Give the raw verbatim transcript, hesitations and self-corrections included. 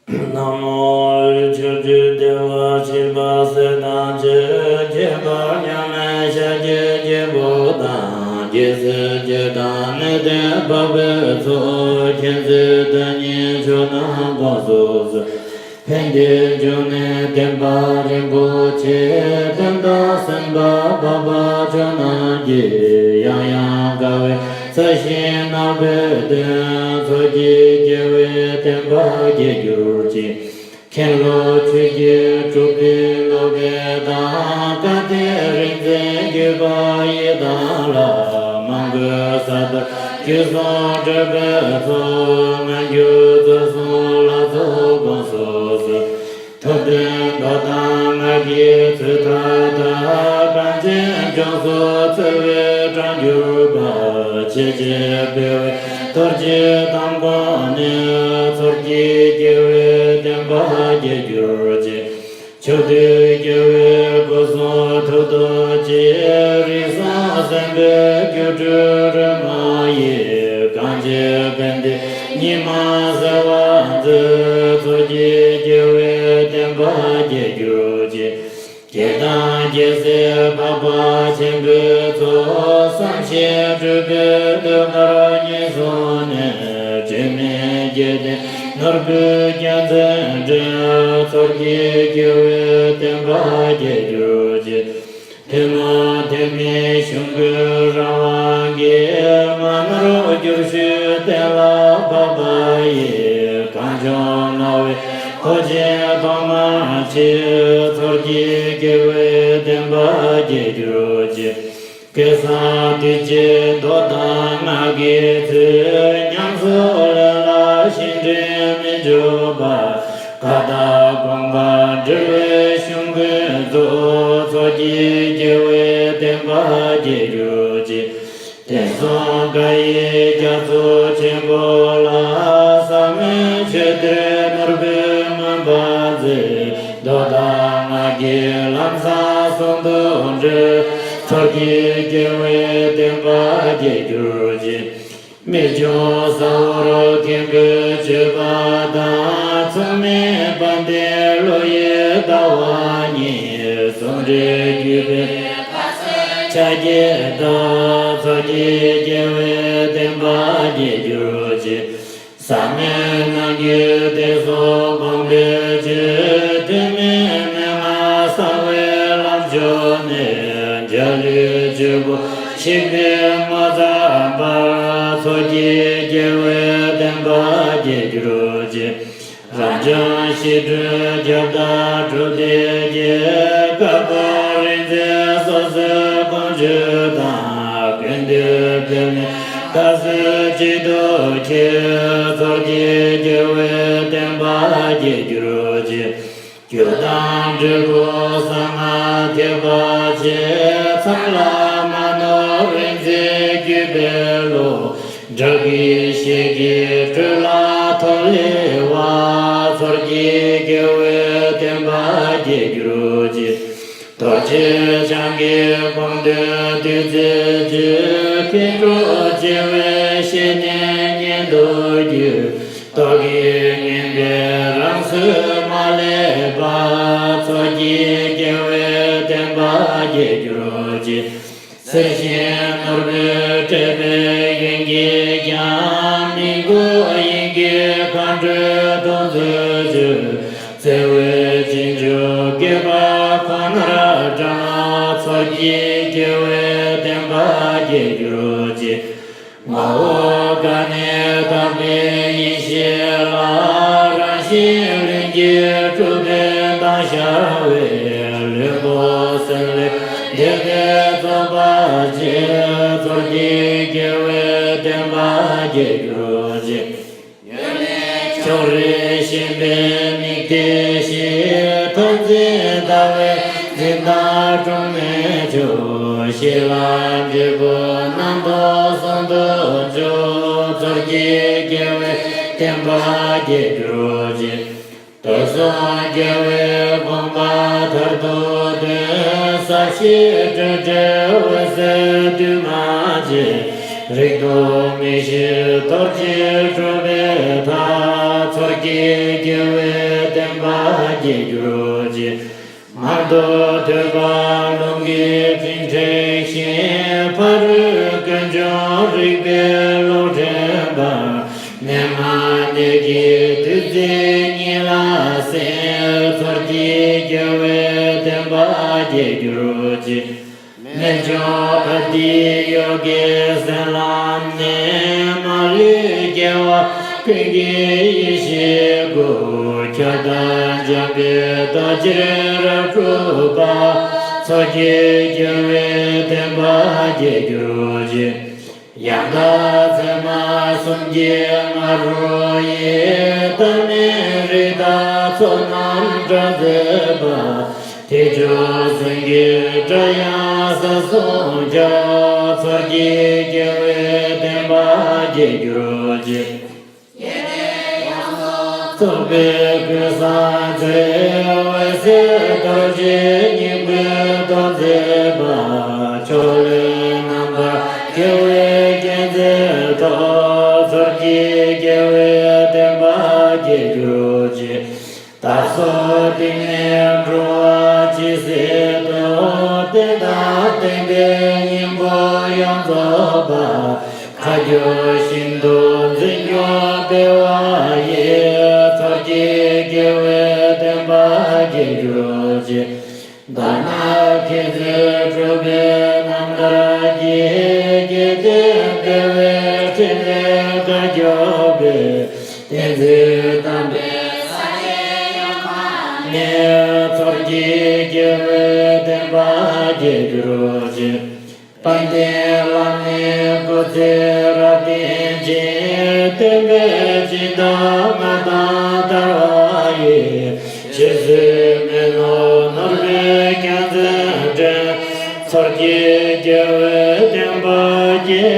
ན་མོ། ཆོ་འཕྲུལ་བདེ་བར་གཤེགས་པ་སྲས་དང་བཅས། ཁྱད་པར་མཉམ་མེད་ཤཱཀྱའི་རྒྱལ་པོ་དང་། རྒྱལ་སྲས་བརྒྱད་དང་གནས་བརྟན་འཕགས་པའི་ཚོགས། མཁྱེན་བརྩེ་དོན་གཉིས་མཆོག་རྣམས་དགོངས་སུ་གསོལ། ཕན་བདེའི་འབྱུང་གནས་བསྟན་པ་རིན་པོ་ཆེ། དོན་དམ་སེམས་དཔའ་འཕགས་པ་མཆོག་རྣམས་ཀྱིས། ཡང་ཡང་དགའ་བའི་ཚལ་བཞིན་བསྔགས་པའི་དོན། མཚོ་སྐྱེས་རྒྱལ་བའི་བསྟན་པ་རྒྱས་གྱུར་ཅིག། མཁན་སློབ་ཆོས་ཀྱི་གྲུབ་པའི་བློ་སྐྱེད་དང་། བཀའ་གཏེར་རིག་འཛིན་བརྒྱུད་པ་ཡི་དམ་ལ། མང་བཀུར་ས་ལྟར་བརྒྱུད་གསུང་སྒྲུབ་པའི་ཚོགས། སྔ་འགྱུར་རྩ་གསུམ་ལ་སོགས་དགོངས་སུ་གསོལ། ཐུབ་བསྟན་མདོ་དང་སྔགས་ཀྱི་ཚུལ་མཐའ་དག། གངས་ཅན་ལྗོངས་སུ་འཚེ་བའི་སྐྲག་གྱུར་པ། ཆེས་ཆེར་འཕེལ་བའི་རྡོ་རྗེ་དམ་དགོངས་ནས། མཚོ་སྐྱེས་རྒྱལ་བའི་བསྟན་པ་རྒྱས་གྱུར་ཅིག། ཕྱོགས་དུས་རྒྱལ་བའི་སྐུ་གསུང་ཐུགས་རྡོ་རྗེ། རིགས་གསུམ་སེམས་དཔའི་སྒྱུ་འཕྲུལ་རོལ་མོ་ཡིས། གངས་ཅན་ཕན་བདེའི་ཉི་མ་གསལ་བར་མཛད། མཚོ་སྐྱེས་རྒྱལ་བའི་བསྟན་པ་རྒྱས་གྱུར་ཅིག། རྒྱལ་དང་རྒྱལ་སྲས་འཕགས་པ་ཆེན་པོའི་ཚོགས། བསམ་ཤེས་སྤྲུལ་པའི་ཟློས་གར་ཉིད་བཟུང་ནས། དྲི་མེད་རྒྱལ་བསྟན་ནོར་བུའི་རྒྱལ་མཚན་སྒྲེང་། མཚོ་སྐྱེས་རྒྱལ་བའི་བསྟན་པ་རྒྱས་གྱུར་ཅིག། ཐུན་མོང་ཐོན་མིའི་གཞུང་པོའི་རང་དབང་གིས། སྔ་ནོར་འགྱུར་ཞུས་གཏན་ལ་ཕབ་པ་ཡི། གངས་ལྗོངས་ནོར་བུའི་གོ་ཆེན་ཐོག་མར་ཕྱེ། མཚོ་སྐྱེས་རྒྱལ་བའི་བསྟན་པ་རྒྱས་གྱུར་ཅིག། སྐལ་བཟང་དུས་ཀྱི་མདོ་དང་སྔགས་ཀྱི་ཚུལ། ཉམས་སུ་ལེན་ལ་གཞན་དྲིང་མི་འཇོག་པ། བཀའ་དང་དགོངས་པ་འགྲེལ་བའི་གཞུང་ཀུན་རྫོགས། མཚོ་སྐྱེས་རྒྱལ་བའི་བསྟན་པ་རྒྱས་གྱུར་ཅིག། དེང་སང་བཀའ་ཡི་རྒྱ་མཚོ་ཆེན་པོ་ལ། ཟབ་མོའི་ཆོས་གཏེར་ནོར་བུའི་མུན་པ་འཛིན། མདོ་དང་སྔགས་ཀྱི་ལམ་བཟང་ཟུང་དུ་འབྲེལ། མཚོ་སྐྱེས་རྒྱལ་བའི་བསྟན་པ་རྒྱས་གྱུར་ཅིག། མི་འབྱུང་ཟ་ཧོར་མཁན་པོའི་སྤྱོད་པ་དང་། མཚུངས་མེད་དཔལ་ལྡན་བློ་ཡི་ཟླ་བ་གཉིས། ཟུང་འབྲེལ་བརྒྱུད་པའི་ཕྱག་རྒྱའི་བདག། མཚོ་སྐྱེས་རྒྱལ་བའི་བསྟན་པ་རྒྱས་གྱུར་ཅིག། ཟབ་མོའི་རྣམ་འགྱུར་དེ་སོགས་དགོངས་པའི་ཆོས། ཐོན་མིའི་མན་ངག་གསང་བའི་ལམ་མཆོག་ནས། འཇའ་ལུས་ཆོས་སྐུ་གཤེགས་པའི་ངོ་མཚར་འབར། མཚོ་སྐྱེས་རྒྱལ་བའི་བསྟན་པ་རྒྱས་གྱུར་ཅིག། རབ་འབྱམས་ཞི་ཁྲོའི་ཁྱབ་བདག་སྒྲུབ་སྡེ་རྒྱལ། བཀའ་བརྒྱུད་རིག་འཛིན་སོ་སོའི་དཀོན་མཆོག་དང་། ཀུན་འདུས་པདྨའི་བཀའ་སྲོལ་གཅིག་ཏུ་འཁྱིལ། མཚོ་སྐྱེས་རྒྱལ་བའི་བསྟན་པ་རྒྱས་གྱུར་ཅིག། རྒྱུ་དང་འབྲས་བུ་གསང་སྔགས་ཐེག་པ་ཆེ། མཚམས་ལ་མ་ནོར་རིག་འཛིན་བརྒྱུད་པའི་བློ། དགྲ་བགེགས་ཞེ་གི་སྦྲུལ་ལ་ཐོགས་ལེ་བ། མཚོ་སྐྱེས་རྒྱལ་བའི་བསྟན་པ་རྒྱས་གྱུར་ཅིག། རྡོ་རྗེ་འཆང་གི་དགོངས་དོན་བདུད་རྩིའི་བཅུད། མཁས་གྲུབ་རྒྱལ་བའི་བཤེས་གཉེན་ཉིད་དུ་གྱུར། རྟོག་གེའི་ངན་པས་རང་སྲོག་མ་བསླད་པ། མཚོ་སྐྱེས་རྒྱལ་བའི་བསྟན་པ་རྒྱས་གྱུར་ཅིག། གསེར་ཞུན་ནོར་བུས་སྤྲས་པའི་གཡོན་གྱིས་ཀྱང་། མི་མགོ་དབྱིངས་ཀྱི་མཁའ་འགྲོའི་དོན་མཛད་ཕྱིར། བརྩེ་བའི་རྗེས་འཇུག་དགྱེས་པ་ཁོ་ནར་བགྲང་། མཚོ་སྐྱེས་རྒྱལ་བའི་བསྟན་པ་རྒྱས་གྱུར་ཅིག། ངོ་བོ་ག་ནས་དག་པའི་ཡེ་ཤེས་ལ། རང་བཞིན་ལྷུན་གྱིས་གྲུབ་པའི་མདངས་ཤར་བས། ལྷུན་པོ་སེམས་ལས་འདས་པའི་རྫོགས་པ་ཆེ། མཚོ་སྐྱེས་རྒྱལ་བའི་བསྟན་པ་རྒྱས་གྱུར་ཅིག། ཕྱོགས་རིས་ཞེན་པའི་མིག་དེ་ཞི། ཐོབ་བརྩེ་ཟླ་བའི་འཛིན་མདངས་འཁྲུལ་མེད་ཆོག། ཤེས་རབ་འབྲས་བུ་རྣམ་རྟོག་ཟུང་དུ་འཇོག། མཚོ་སྐྱེས་རྒྱལ་བའི་བསྟན་པ་རྒྱས་གྱུར་ཅིག། དུག་གསུམ་རྒྱལ་བའི་དགོངས་པ་མཐར་ཐུག་སྟོན། ཟབ་ཞི་སྤྲོས་བྲལ་འོད་གསལ་འདུས་མ་བྱས། རིག་སྟོང་མིག་ཤེས་རྡོ་རྗེ་གྲུབ་པའི་མཐའ། མཚོ་སྐྱེས་རྒྱལ་བའི་ མང་དུ་ཐོས་པ་ལུང་གི་སྤྲིན་འཁྲིགས་ཤིང་། ཕ་རོལ་ཀུན་འབྱུང་རིག་པའི་གློག་འདྲེན་པ། གནས་ལྔ་གནས་ཀྱི་བདུད་རྩི་ཉི་ལ་གསལ། མཚོ་སྐྱེས་རྒྱལ་བའི་བསྟན་པ་རྒྱས་གྱུར་ཅིག། རྨད་བྱུང་ཨ་ཏི་ཡོ་གའི་ཟེར་ལམ་ནས། མ་ལུས་རྒྱལ་བ་ཀུན་གྱི་ཡེ་ཤེས་སྐུ། ཁྱབ་བདག་འཇམ་དཔལ་རྡོ་རྗེར་གྲུབ་པ། མཚོ་སྐྱེས་རྒྱལ་བའི་བསྟན་པ་རྒྱས་གྱུར་ཅིག། ཡང་དག་ཚད་མ་གསུམ་གྱི་ང་རོ་ཡིས། ལྟ་མིན་རི་དྭགས་ཚོགས་རྣམས་སྐྲག་མཛད་པ། ཐེག་མཆོག་སེང་གེའི་སྒྲ་དབྱངས་ས་གསུམ་ཁྱབ། མཚོ་སྐྱེས་རྒྱལ་བའི་བསྟན་པ་རྒྱས་གྱུར་ཅིག། ཚོགས་པའི་ཀུན་བཟང་མཛད། འོད་ཟེར་རྡོ་རྗེ་སྙིང་པོས་སྟོབས་མཛད་པ། ཕྱོགས་ལས་རྣམ་པར་རྒྱལ་བའི་རྒྱལ་མཚན་ཐོབ། མཚོ་སྐྱེས་རྒྱལ་བའི་བསྟན་པ་རྒྱས་གྱུར་ཅིག། བདག་སོགས་སྡིག་ནས་འགྲོ་བ་ཇི་སྲིད་དུ། བསྟན་དང་བསྟན་པའི་སྙིང་པོ་ཡོངས་རྫོགས་པ། མཁའ་སྐྱོང་ཞིང་དུ་འཛིན་སྐྱོང་སྤེལ་བ་ཡིས། མཚོ་སྐྱེས་རྒྱལ་བའི་བསྟན་པ་རྒྱས་གྱུར་ཅིག། མདོར་ན་མཁྱེན་བརྩེ་གྲུབ་པའི་རྣམ་ཐར་གྱིས། རྒྱལ་བསྟན་སྤེལ་བའི་ཕྲིན་ལས་བཀའ་བརྒྱུད་པའི། བསྟན་འཛིན་དམ་པའི་ས་ཆེན་ཡོངས་ཁྱབ་ནས། མཚོ་སྐྱེས་རྒྱལ་བའི་བསྟན་པ་རྒྱས་གྱུར་ཅིག། དཔལ་ལྡན་བླ་མའི་སྐུ་ཚེ་རབ་བརྟན་ཅིང་། བསྟན་པའི་སྦྱིན་བདག་མངའ་ཐང་དར་བ་ཡིས། རྗེ་བཙུན་མི་ལོ་ནོར་བུའི་རྒྱལ་མཚན་སྒྲེང་། མཚོ་སྐྱེས་རྒྱལ་བའི་བསྟན་པ་རྒྱས།